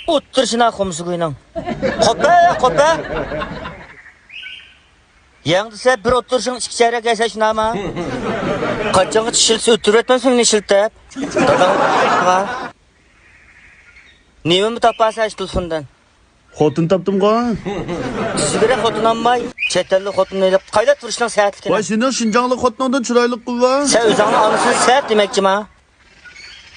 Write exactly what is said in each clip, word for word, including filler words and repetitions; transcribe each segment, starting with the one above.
ئوتتۇرىشىنا خۇمسىگۇينىڭ. قوپە، قوپە. يەڭ دېسە، بىر ئوتتۇرىشىڭ ئىككى چەرەك يەسە شۇناما؟ قاچانغىچە ئىشلىتىپ ئۆتتۈرۈۋەتمەمسەن ئۇنى ئىشلىتىپ؟ داداڭغا. نېمىمۇ تاپارسەن ئىشتۇلسۇندىن؟ خوتۇن تاپتىمغۇ. سىزگىرە خوتۇن ئالماي، چەت ئەللىك خوتۇن ئېلىپ، قايدا تۇرۇشنىڭ سەتلىكىنى؟ ۋاي، سېنىڭ شىنجاڭلىق خوتۇنۇڭدىن چىرايلىققۇ ۋە. سەن ئۆزۈڭنىڭ ئانىسىنى سەت دېمەكچىما؟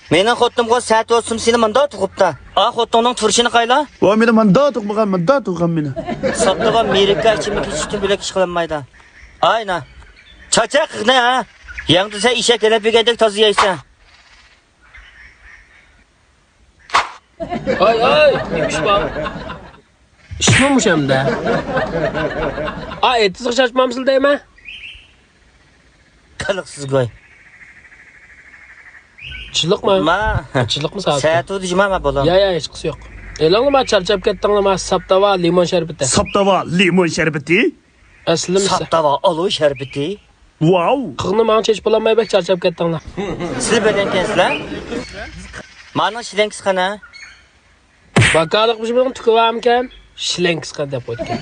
مېنىڭ خوتۇنۇمغۇ سەت بولسىمۇ سېنى مۇنداق تۇغۇپتا. ئا خوتۇنۇڭنىڭ تۇرۇشىنى قايلا؟ ۋا، مېنى مۇنداق تۇغمىغان، مۇنداق تۇغقان مېنى. ساپتىغان مېرىكا ئىچىملىك ئىچىشتىن بۆلەك ئىش قىلالمايدۇ. ئاينا. چاچاق قىلنى ھە. يەڭ دېسە ئېشەك ئېلىپ يېگەندەك تازا يەيسەن. ھاي، ھاي، نېمە ئىش بار؟ ئىشمۇ مۇشۇ ئەمدى؟ ئا، ئېتىزغا چاچمامسىلە دەيمەن. قىلىقسىز گۇي. چىلىقما؟ ما. چىلىقما سائەت؟ سەتۇ دېجىما ما بولام. يا، يا، ھېچقىسى يوق. ئېلىڭلار ما، چارچاپ كەتتىڭلار ما، ساپتاۋا، لىمون شەربىتى. ساپتاۋا، لىمون شەربىتى. ئەسلىمىسە. ساپتاۋا، ئالو شەربىتى. ۋاۋ! قىغنى ماڭا چېچىپ بولالماي بەك چارچاپ كەتتىڭلار. سىلى بەدەنكەنسىلەر؟ مانىڭ شلەنكىسى قانا؟ باكالىق بىر بىرىڭ تۈكى بارمىكەن؟ شلەنكىسى قانا دەپ قويدىكەن.